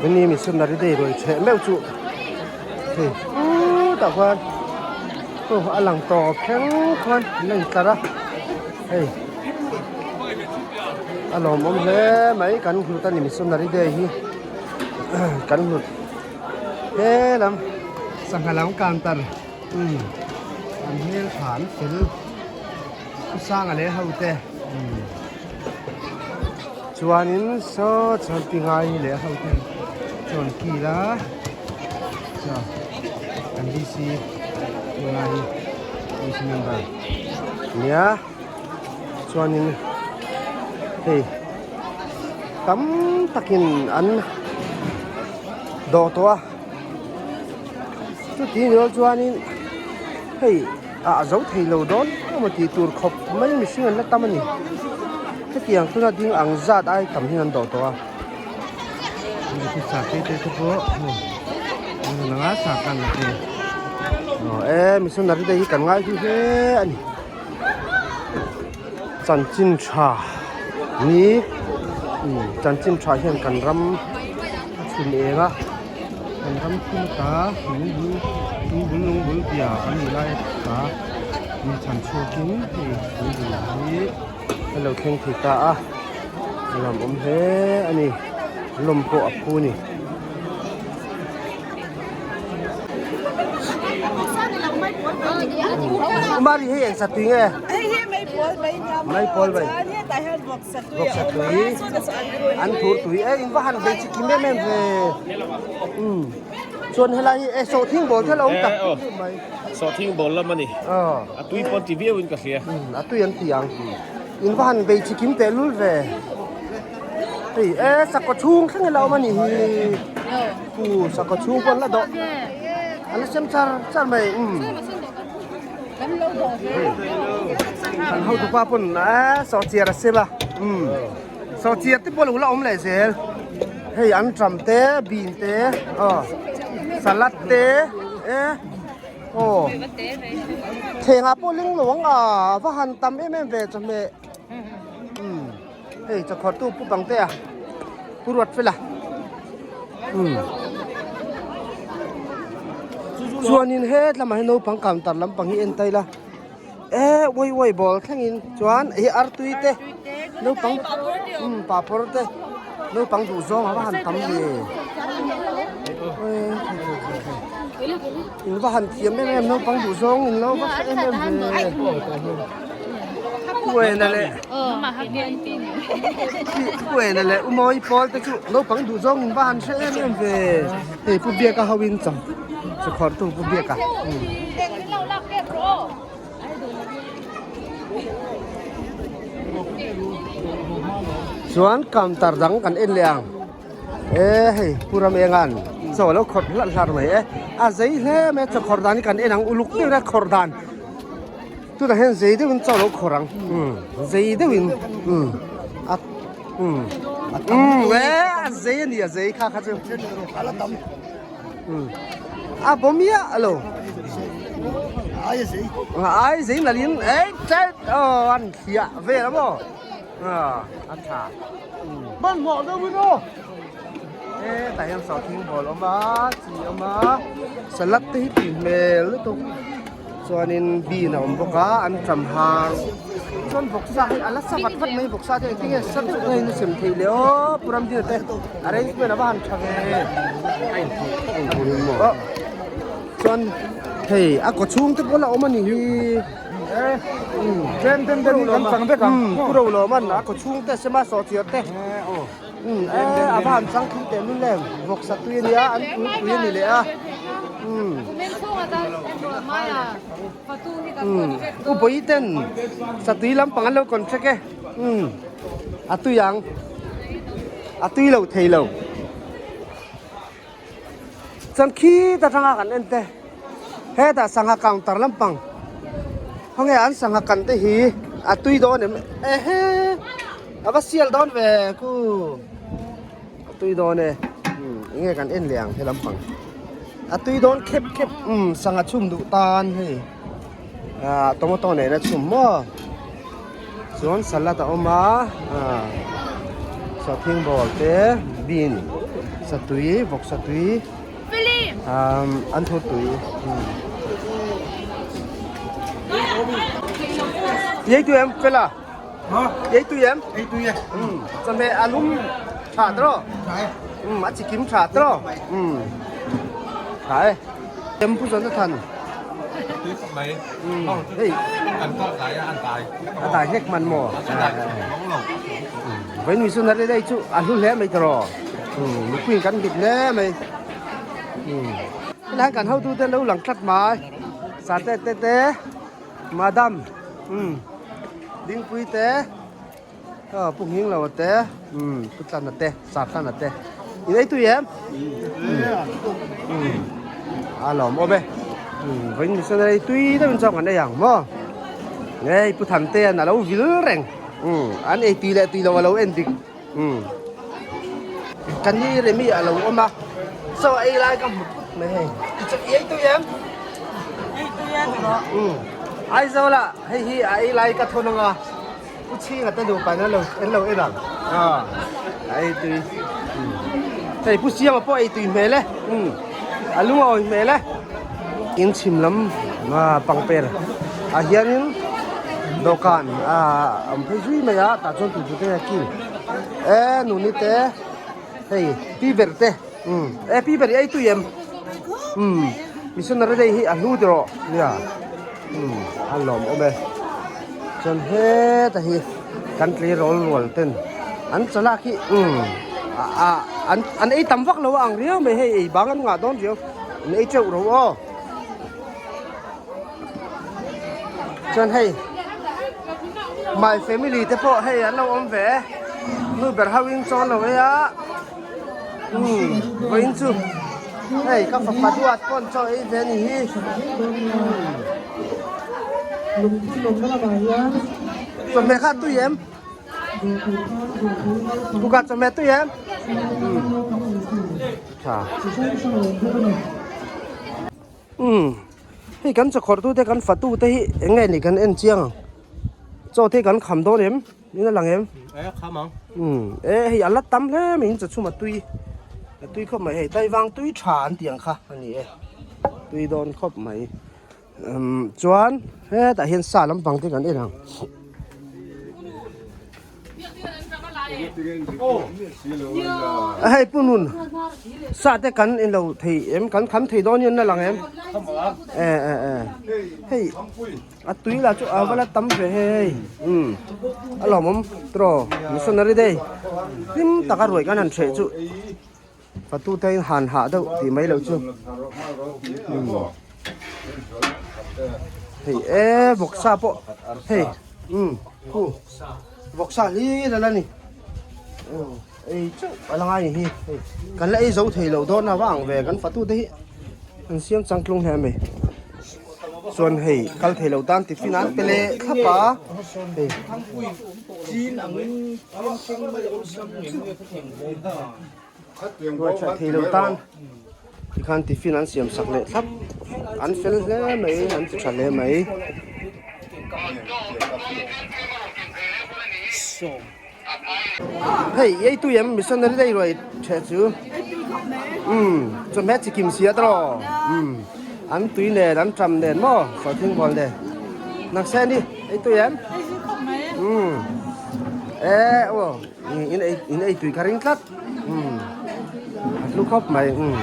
Mini missionary day rawi chheh meuh chu hei khutah khuan aw a lang tawp thleng khuan an la intlar a hei a lawmawm hle mai kan hlut a ni missionary day hi kan hlut he lam sangha lam counter umm an hmeltha an fel pu sanga leh ho te umm chuanin saw chuan pi ngai leh ho te chuan kil a chuan an dc pi ngai dc member nia chuanin hei tam takin an dawh tawh a chuti ni lo chuanin hei ah zo thei lo dawn emaw tih tur khawp mai mihring an la tam a ni hetiang tuna ding ang zat ai tam hian an dawh tawh a aw e missionary te hi kan ngai hi hle a ni chanchin tha ni chanchin tha hian kan ram a chhun eng a kan ram thil ta lung bul lung bul lung bul bia kan ni lai ta mi chhan chhuakin hei lung bul hi a lo thleng thei ta a a nuam awm hle a ni lawm pawh a phu a ni. Mari hei eng satui nge? Hei hi maipawl mai nia maw? Maipawl mai. Chuan hetah hian vawk satui Vawk a awm satui. a, saw ta saw an tui. An thur tui e, in va han bei chi kim em em ve. Um. Chuan helai hi e sawhthing bawl thel a awm tak mai. Sawhthing bawl lam a ni. Aw. A tui pawn ti viau in ka hria. Um, a tui an ti ang. In va han bei chi kim teh lul ve. Hei e sakawt chhung thleng ila awm a nih hi. Pu sakawt chhung pawh an la dawh. An la sem char char mai. Um. Kan hotu pa pawn e sawhchiar a sem a. Um. Sawhchiar te pawh lo la awm leh zel. Hei an tram te, bean te, aw salad te e aw. Thengah pawh ling lo ang a va han tam em em ve chawhmeh. Um. Hei chawkhawr tu pu bang te a pu ruat fel a umm chuanin het lamah hian naupang counter lampang hi en ta ila e uai uai ball thlengin chuan hei artui te naupang umm papawr te naupang duh zawng a va han tam ve in va han thiam em em naupang duh zawng in lo va hre em em ve. Puena leh Puena leh Umawi pawl te chu naupang duh zawng in va han hre em em ve. Hei Pu Biaka ho in cham chawkhawr tu Pu Biaka. Chuan counter dang kan en leh ang. E hei Pu Ramenga'n chaw a lo khawrh hlarh hlarh mai e. A zei hle mai a chawkhawrh dan hi kan en ang uluk deuhin a khawrh dan. Tunah hian zei deuhin chaw lo khawrh ang umm zei deuhin umm a umm umm e a zei a ni a zei kha kha chu umm a baw miah lo ai zei nalh in ei chet aw an thliah vel a maw a tha hmanhmawh deuh in aw e tah hian sawhthing bawl a awm a chi a awm a salad te hi tui hmel lutuk. Chuanin bean a awm bawk a an ṭam hang chuan vawksa hi a la sa vat vat mai vawksa te engtin nge sa deuh ngeiin a sem theih le aw pu Ramdina te arrangement a va han ṭha ve aw chuan hei a kaw chhung te pawh la awm a ni hi tlem den den hi kan chang vek ang pu Rolawman a kaw chhung te a sem a sawhchiar te umm a va han chang thil teh lul em vawksa tui a nia an tui tui a ni leh a umm umm u bawi ten satui lampang an lo contract e umm a tui ang a tui lo thei lo chuan khita tanga kan en te hetah sangha counter lampang khawnge an sangha kan te hi a tui dawn em ehe a va sial dawn ve ku a tui dawn e umm enge kan en leh ang he lampang a tui dawn khep khep umm sangha chhum duh tan hei ah tomato nen a chhum maw chuan salad a awm a ah sawhthing ball te bean. Satui vawk satui umm an thur tui Ei tui em fela Ei tui em Ei tui e umm chawhmeh a lum tha tawh umm a chi kim tha tawh umm tha e Em pu Jonathan Tui khawp mai umm hei kan kal tlai a an tai a tai hlek man maw a tai hlek lo Vainui chu nalh daih chu a hlu hle mai tawh mipui kan hlit hle mai helai kan hotu te lo lang tlat mai sate te te madam dingpui te aw pu nghing lo te pu tlana te satlana te in ei tui em a lawm awm e vawiin chu ei tui deuh in chuan kan ei ang maw hei pu Thantea'n a lo vil reng. Umm an ei tui leh tui lo a lo en dik umm ka ni remi a lo awm a chaw ei lai ka hmu phut mai hei i chaw i ei tui em ei tui a ni rawh umm Aizawl ah hei hi a ei lai ka thawn anga u chhinga te nupa in an lo an lo en ang a a ei tui umm hei pu Siama pawh ei tui hmel e umm a lung a awi hmel e in chhim lam pangper ah hianin dawhkan ah awm phei zui mai a tah chuan tuipu te a kil e nuni te hei pi ber te umm e pi ber hi ei tui em umm missionary day hi a hlu tawh nia umm a lawm awm e chuan heta hi kan tleirawl rual ten an chalak hi umm ah an an ei tam vak lo a ang riau mai hei ei bang an ngah dawn riau an ei teuh ro aw. Chuan hei my family te pawh hei an lo awm ve nu ber ho in chawn lo e a umm vawiin chu hei ka fapa duat pawn chaw ei ve a ni hi chawhmeh kha a tui em kuka chawhmeh a tui em tha. Umm hei kan chawkhawrh tu te kan fatu te hi eng nge ni kan en chiang ang chaw te kan kham dawn em in a lang em e kham ang umm e hei a la tam hle mai in chawchhum a tui a tui khawp mai hei taivang tui tha an tih ang kha a ni e tui dawn khawp mai umm chuan hetah hian sa lampang te kan en ang. Hei pu nun sa te kan in lo thei em kan kham thei dawn hian na lang em e e e hei a tui lah chu a va la tam ve hei um a lawmawm tiraw missionary day hlim taka ruai kan han hreh chu Fatu te in han hah deuh tih mai loh chu hei e vawksa pawh hei umm khu vawksa hlir a la ni ei chauh a la ngai ni hi hei kan la ei zo thei loh dawn a va ang ve kan fatu te hi an siam changtlung hle mai chuan hei kal thei loh tan tiffin an pe leh thlap a hei. Ruaithlai thei lo tan tikhan tiffin an siam sak leh thlap an fel hle mai an ti tha hle mai. Hei ei tui em missionary dei ruai the chu umm chawhmeh chi kim sia tawh umm an tui nen an tam nen maw sawhthing bawl nen nangse ni ei tui em umm e aw. In ei in ei tui ka ring tlat umm a hlu khawp mai umm.